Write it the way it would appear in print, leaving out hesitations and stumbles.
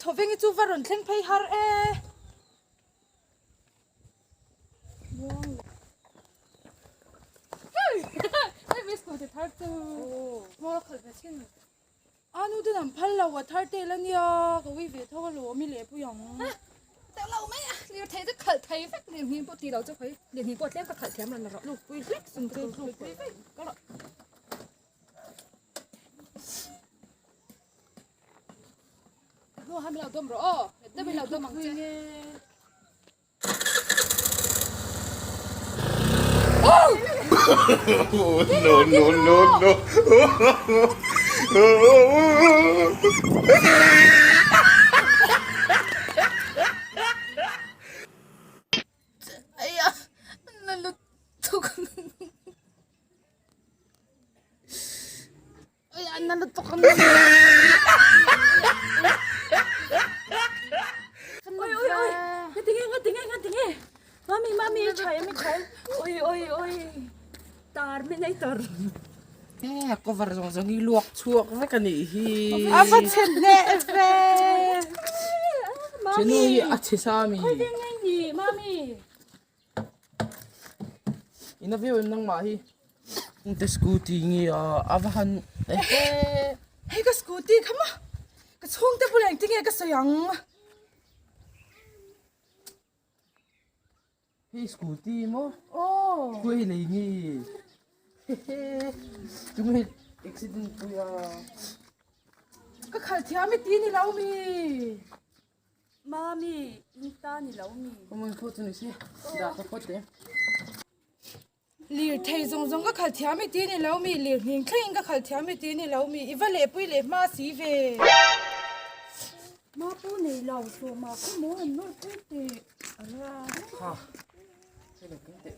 Thawvengi chu va rawn thleng phei har e. Hei mi scooty thar chu hmawr khalh ve thin. A nu ten an phal lo a thar tel a nia ka ui ve tho alawm i leh pui ang. Teuh lo mai a lirthei chu khalh thei vek lirnghing pawh ti lo chu khawi lirnghing pawh tlem ka khalh thiam ran rawh. Tluk pui hlek chung chu tluk pui vek ka rawh. Hnu han min lo dawm rawh aw nghet deuh in lo dawm ang che. No, no, no, no. Aya, nalutok. Ay, nalutok kami. Oi oi oi ngatinge ngatinge ngatinge mami mami i tha em i tha em oi oi oi tar min ei tar. E cover zawng zawng hi luak chhuak vek a nih hi. A va chhe hneh ve. Chenu hi a chhe sa mi. Khawi veng nge ni mami. Ina viau em nangmah hi. Te scooty nge a a va han ehe. Hei ka scooty kha maw ka chhungte bulah engtin nge ka sawi ang. Hei scooty maw? Aw. Khuai lei nge. Hehe. Chung hei accident pui a. Ka khalh thiam i ti ni lo mi. Mami, in ta ni lo mi. Kawmawin pawh chu ni se, dah ka phawt teh. Lir thei zawng zawng ka khalh thiam i ti ni lo mi, lir hning thleng in ka khalh thiam i ti ni lo mi, i va lehpui leh hma si ve. Ma pu nei lo, sawma khaw maw han nawr pui teh. Ha, hei lo keng teh.